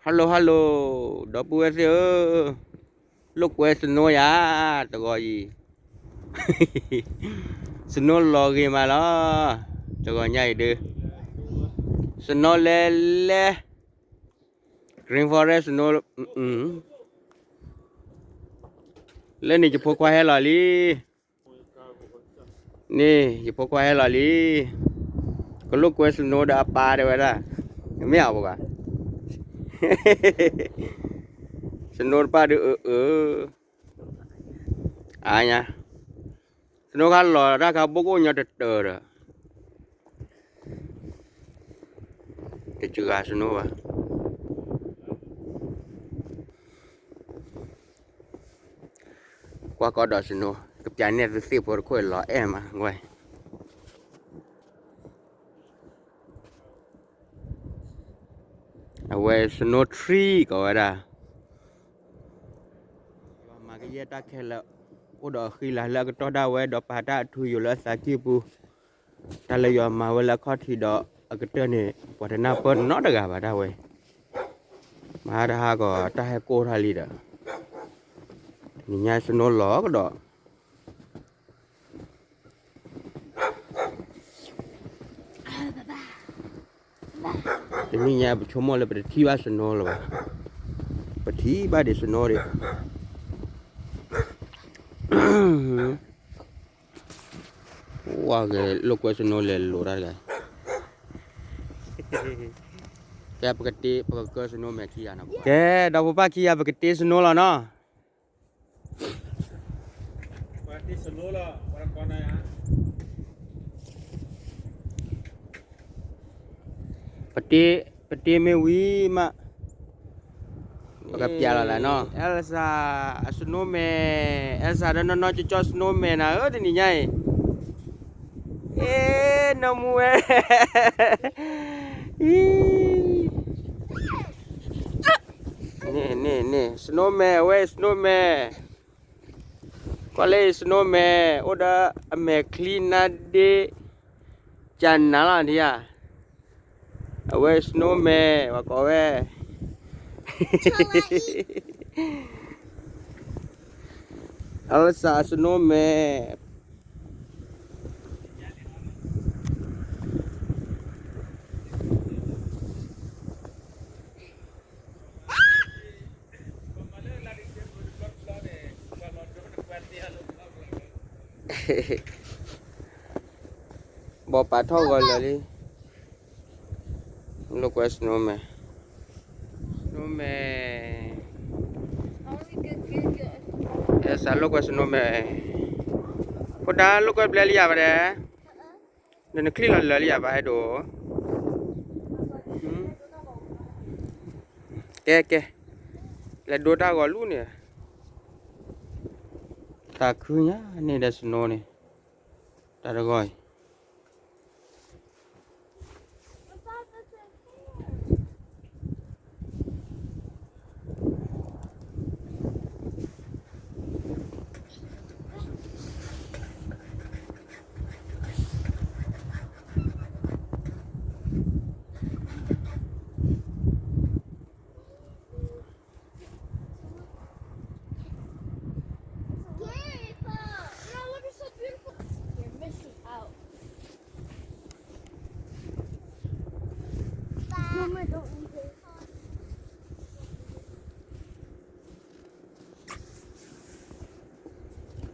hello hello ဒီပုၢ်ဝဲၢ်သ့ၣ်ဧၢ, လိာ်ကွဲ snow ယၤ တဂီၤအံၤ, snow လီၤဂ့ၤမးလီၤ, တဂီၤညါအံၤဒုး snow လဲၤလဲၤ green forest snow လၢန့ၣ် ယဖိခွါဟဲလီၤလံ, န့ၣ် ယဖိခွါဟဲလီၤလံ, ကလိာ်ကွဲ snow ဒီးအပၢ်တဲဝဲဒၣ်, မ့ၢ်အဘၣ် snow တပၢ်ဒုးအၢအၢ, အါညါ snow ခါလီၤတၢ်ခါဘိကအိၣ်ညီတတၢၢ်ဒီး တစှၤ snow ဘၣ်, ကွၢ်ကီဒီး snow ကပျးနဲၣ်သုသ့ၣ်ဖိတခိၣ်လီၤအဲၣ်မးဝဲ အဝဲ snow tree ကိးဝဲဒၣ်, ယွၤမၤကယဲၢ်တၢ်ခဲလၢာ်, အိၣ်ဒီးအဃံလၤလၢအကတီၢ်ဒၣ်ဝဲ ဒီးပာ်တၢ်အထူအယိာ်လၢအသးကံၢ်ပူၤ, တၢ်လၢယွၤမၤဝဲလၢအခီၣ်ထံးဒီးအကတၢၢ်န့ၣ် ပှၤတနၢ်ပၢၢ်နီတဂၤဘၣ်ဒၣ်ဝဲ, မဟါတဟါကီး တၢ်ဟဲကိၢ်ထီၣ်လံဒီး, နံၤညါ snow လီၤကဒီး တနံၤညါ ပဆိကမိၣ်လၢပတထံၣ်ဘၣ် snow လၢၤဘၣ်, ပထံၣ်ဘၣ်ဒံး snow ဒံး, ဝါဂ့ၤ လိာ်ကွဲ snow လဲၤလိာ်တၢ်တဂၤ, ကဲ ပကတ့ ပကကၢ snow မဲာ်ခံဂၤနီၤ, ကဲ ဒီးဖိပၢ်ခံဂၤ ပကတ့ snow လီၤနီၤ. ပတ့ ပတ့မ့ၢ်ဝံၤမး, ပကပျးလီၤလၢနီၤ, Elsa အ snowman, Elsa ဒီးနီၢ်နီၢ်ကၠီကၠီ snowman နၤဧၢ တနံၤညါအံၤ, အ့ နီၢ်မူဝဲ အံၤ န့ၣ် န့ၣ် န့ၣ် snowman အဝဲ snowman, ကွၢ်လၢ snowman အိၣ်ဒီးအမဲာ်ချံနါဒ့, ကနၤလီၤဒံးဧါ, အဝဲ snowman ပှၤကိးဝဲ Elsa snowman. ဘီပာ်ထီၣ်ဂီၤလၢာ်လံ, လိာ်ကွဲ snowman, snowman, Elsa လိာ်ကွဲ snowman, ဖိဒါလိာ်ကွဲဘျဲလံယၤဘၣ်ဒဲး, ဒီးနချံၣ်လီၤလၢာ်လံယၤဘၣ်အဲၣ်ဒိး, ကဲကဲ, လဲၤဒိတၢ်ဂီၤလူၤန့ၣ်, တၢ်ခုညါန့ၣ်ဒီး snow န့ၣ်, တၢ်တဂီၤအံၤ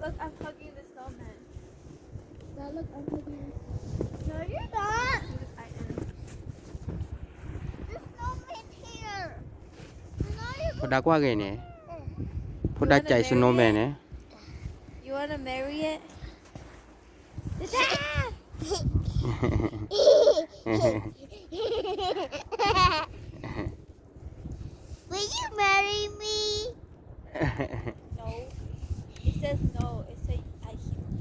Look, I'm hugging the snowman. Now look, I'm hugging the snowman. No, you're not. Yes, I am. The snowman here. ဖိဒါကွၢ်ဂ့ၤန့ၣ်, ဖိဒါကဲ snowman န့ၣ်, You wanna marry it? Will you marry me? No. He says no. It said I, he,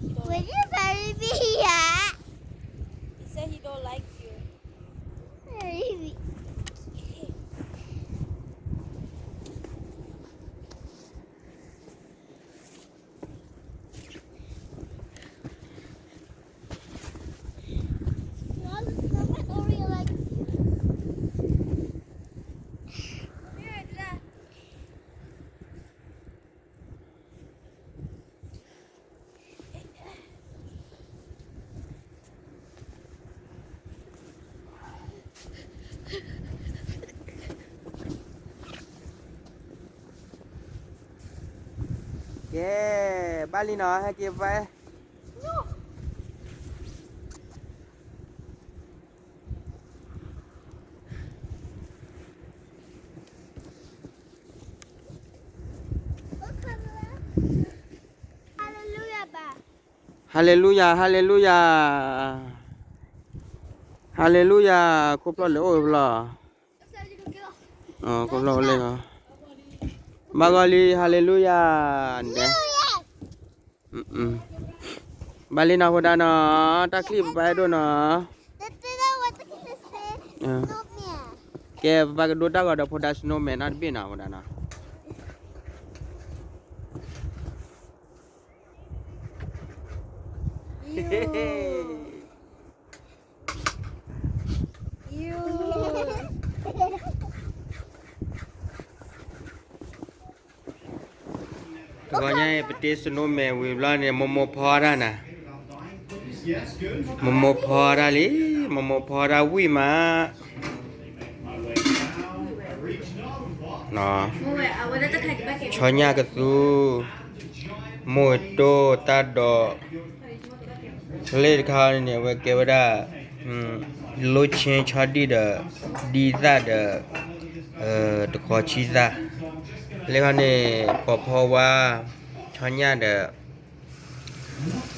he don't. Will like you marry me? Yeah. He said he don't like you. Marry me. ကဲ, ဘၣ်လံနီၤ, ဟဲက့ၤပၢ်. Hallelujah, Hallelujah, Hallelujah, Hallelujah, ခိၣ်ဖျီၣ်လဲၤအိၣ်ဝဲဖဲလဲၣ်, ခိၣ်ဖျီၣ်အိၣ်လဲၣ်, ဘၣ်ဂီၢ်လံ Hallelujah ဒဲး, ဘၣ်လံနီၤဖိဒါနီၤ, တၢ်ချံၣ်ပပၢ်အဲၣ်ဒိၣ်နီၤ, ကဲ ပပၢ်ကဒိတၢ်ဂီၤဒီးဖိဒါ snowman နီတဘ့ၣ်နီၤ ဖိဒါနီၤ. တဂီၤညါအံၤ ပတ့ snowman ဝံၤဘျီန့ၣ် မိၢ်မိၢ်ဖီတၢ်နၤ, မိၢ်မိၢ်ဖီတၢ်လံ, မိၢ်မိၢ်ဖီတၢ်ဝံၣ်မး ဆီညၣ်ကသူ, မိၢ်တိၢ်တၢ်ဒိး, လၢတခါန့ၣ် အဝဲကဲဝဲဒၣ် လိၣ်ဆ့ဆီဒံၣ်ဒီး ဒံသၣ်ဒီး တခီဆံသၣ်, လၢခါန့ၣ် ပိာ်ဖီဝါ, ဆီညၣ်ဒီး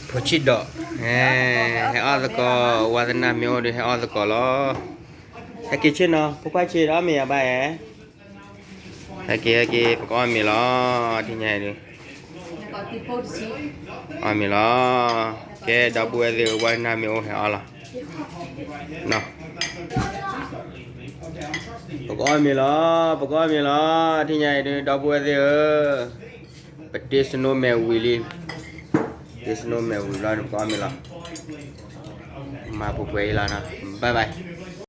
ဖိဆံၣ်ဒီး, ဟဲအီၣ်သကိး, ဝါသနာမ့ၢ်အိၣ်ဒီး ဟဲအီၣ်သကိးလီၤ. ဟဲက့ၤဆ့ၣ်နီၤ, ဖိခွါဆ့ၣ်ဒီးအီၣ်မ့ၤယၤဘၣ်ဧါ. ဟဲက့ၤ ဟဲက့ၤ ပကအီၣ်မ့ၤလီၤ, ထံၣ်ညါအံၤဒုး, အီၣ်မ့ၤလီၤ. ကဲ ဒီပုၢ်ဝဲၢ်သ့ၣ်ဧၢ, ဝါသနာမ့ၢ်အိၣ် ဟဲအီၣ်လီၤ. ပကအီၣ်မ့ၤလီၤ, ပကအီၣ်မ့ၤလီၤ, ထံၣ်ညါအံၤဒုး ဒီပုၢ်ဝဲၢ်သ့ၣ်ဧၢ, ပတ့ snowman ဝံၤလံ, တ့ snowman ဝံၤဘျီန့ၣ် ပကအီၣ်မ့ၤလီၤ. မၤပူၤပှဲၤအံၤလီၤနီၤ, bye bye.